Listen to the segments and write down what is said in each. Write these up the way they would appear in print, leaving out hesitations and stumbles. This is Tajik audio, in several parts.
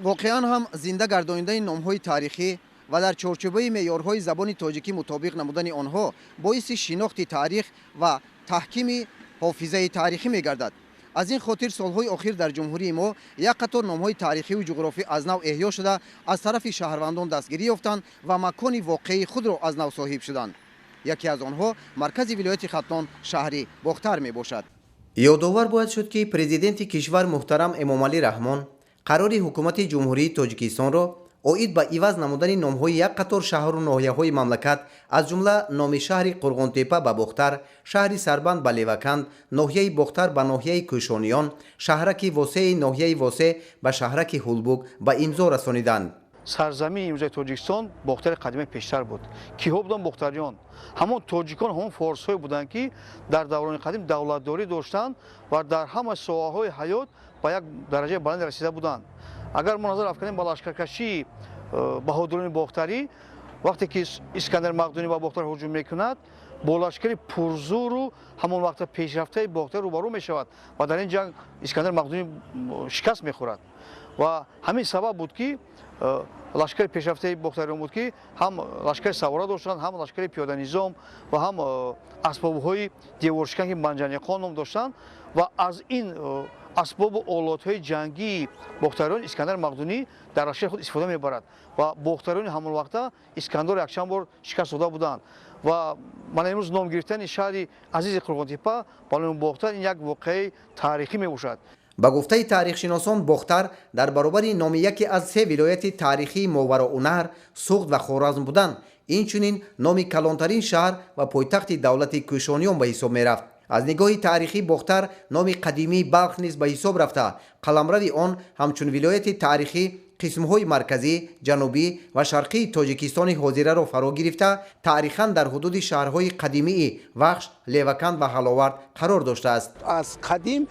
Воқеан ҳам, зинда гардонидани номҳои таърихӣ ва дар чорчӯбаи меъёрҳои забони тоҷикӣ мутобиқ намудани онҳо боиси шинохти таърих ва таҳкими ҳофизаи таърихӣ мегардад. Аз ин хотир солҳои охир дар ҷумҳурии мо як қатор номҳои таърихиву ҷуғрофӣ аз нав эҳё шуда, аз тарафи шаҳрвандон дастгирӣ ёфтанд ва макони воқеии худро аз нав соҳиб шуданд. Яке аз онҳо маркази вилояти Хатлон, шаҳри Бохтар мебошад. Ёдовар бояд шуд, ки Президенти кишвар муҳтарам Эмомалӣ Раҳмон қарори Ҳукумати Ҷумҳурии Тоҷикистонро оид ба иваз намудани номҳои як қатор шаҳру ноҳияҳои мамлакат, аз ҷумла номи шаҳри Қурғонтеппа ба Бохтар, шаҳри Сарбанд ба Леваканд, ноҳияи Бохтар ба ноҳияи Кӯшониён, шаҳраки Восеи ноҳияи Восе ба шаҳраки Ҳулбук ба имзо расониданд. Сарзамини имрӯзаи Тоҷикистон Бохтари қадимаи пештар буд. Киҳо буданд бохтариён? Ҳамон тоҷикон, ҳамон форсҳое буданд, ки дар даврони қадим давлатдорӣ доштанд ва дар ҳама соҳаҳои ҳаёт ба як дараҷаи баланд расида буданд. Агар мо назар афканем ба лашкаркашии баҳодурони бохтарӣ, вақте ки Искандар Мақдунӣ ба Бохтар ҳуҷум мекунад, бо лашкари пурзӯру ҳамон вақта пешрафтаи Бохтар рӯбарӯ мешавад ва дар ин ҷанг Искандар Мақдунӣ шикаст мехӯрад. Ва ҳамин сабаб буд, ки лашкари пешрафтаи бохтариён буд, ки ҳам лашкари савора доштанд, ҳам лашкари пиёданизом ва ҳам асбобҳои деворшикан, ки манҷаниқон ном доштанд. Ва аз ин асбобу олотҳои ҷангии бохтариён Искандар Мақдунӣ дар лашкари худ истифода мебарад ва бохтариёни ҳамон вақта Искандарро якчанд бор шикаст дода буданд. Ва мана имрӯз ном гирифтани шаҳри азизи Қурғонтеппа ба номи Бохтар ин як воқеаи таърихӣ мебошад. Ба гуфтаи таърихшиносон, Бохтар дар баробари номи яке аз се вилояти таърихии Мовароуннаҳр, Суғд ва Хоразм будан, инчунин номи калонтарин шаҳр ва пойтахти давлати Кӯшониён ба ҳисоб мерафт. Аз нигоҳи таърихӣ Бохтар номи қадимии Балх низ ба ҳисоб рафта, қаламрави он ҳамчун вилояти таърихӣ қисмҳои марказӣ, ҷанубӣ ва шарқии Тоҷикистони ҳозираро фаро гирифта, таърихан дар ҳудуди шаҳрҳои қадимии Вахш, Леваканд ва Ҳаловард қарор доштааст. Аз қадим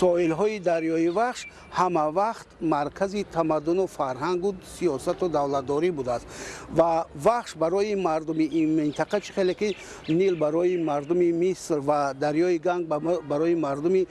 соҳилҳои дарёи Вахш ҳама вақт маркази тамаддуну фарҳангу сиёсату давлатдорӣ будааст. Ва Вахш барои мардуми ин минтақа, чӣ хеле ки Нил барои мардуми Миср ва дарёи Ганг барои мардуми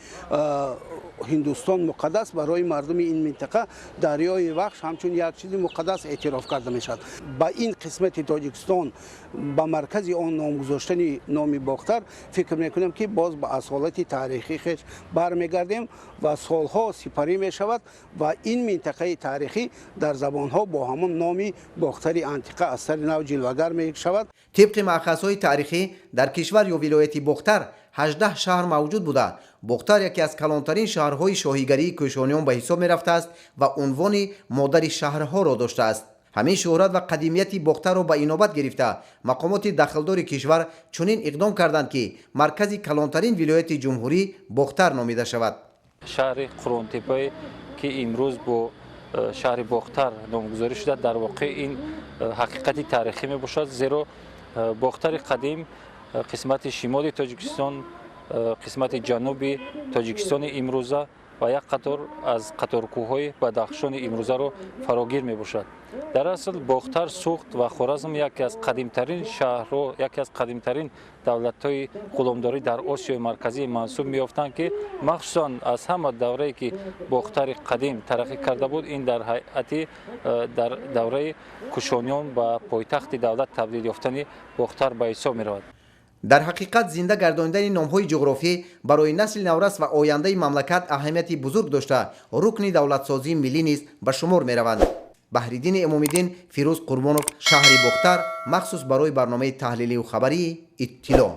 Ҳиндустон муқаддас, барои мардуми ин минтақа дарёи Вахш ҳамчун як чизи муқаддас эътироф карда мешавад. Ба ин қисмати Тоҷикистон, ба маркази он ном гузоштани номи Бохтар, фикр мекунем, ки боз ба асолати таърихӣ хеш бармегардем ва солҳо сипарӣ мешавад ва ин минтақаи таърихӣ дар забонҳо бо ҳамон номи Бохтари антиқа аз сари нав ҷилвагар мешавад. Тибқи маъхазҳои таърихӣ, дар кишвар ё вилояти Бохтар 18 шаҳр мавҷуд буда, Бохтар яке аз калонтарин шаҳрҳои шоҳигарии Кӯшониён ба ҳисоб мерафтааст ва унвони модари шаҳрҳоро доштааст. Ҳамин шӯҳрат ва қадимияти Бохтарро ба инобат гирифта, мақомоти дахлдори кишвар чунин иқдом карданд, ки маркази калонтарин вилояти ҷумҳурӣ Бохтар номида шавад. Шаҳри Қурғонтеппае, ки имрӯз бо шаҳри Бохтар номгузорӣ шуда, дар воқеъ ин ҳақиқати таърихӣ мебошад, зеро Бохтари қадим қисмати шимоли Тоҷикистон, қисмати ҷануби Тоҷикистони имрӯза ва як қатор аз қаторкӯҳҳои Бадахшони имрӯзаро фарогир мебошад. Дар асл Бохтар, Суғд ва Хоразм яке аз қадимтарин шаҳрҳо, яке аз қадимтарин давлатҳои ғуломдорӣ дар Осиёи Марказӣ мансуб меёфтанд, ки махсусан аз ҳама даврае, ки Бохтари қадим тараққӣ карда буд, ин дар ҳайати дар давраи Кушониён ба пойтахти давлат табдил ёфтани Бохтар ба ҳисоб меравад. Дар ҳақиқат, зинда гардонидани номҳои ҷуғрофӣ барои насли наврас ва ояндаи мамлакат аҳамияти бузург дошта, рукни давлатсозии миллӣ низ ба шумор мераванд. Баҳриддини Эмомиддин, Фирӯз Қурбонов, шаҳри Бохтар, махсус барои барномаи таҳлилию хабарии Иттилоъ.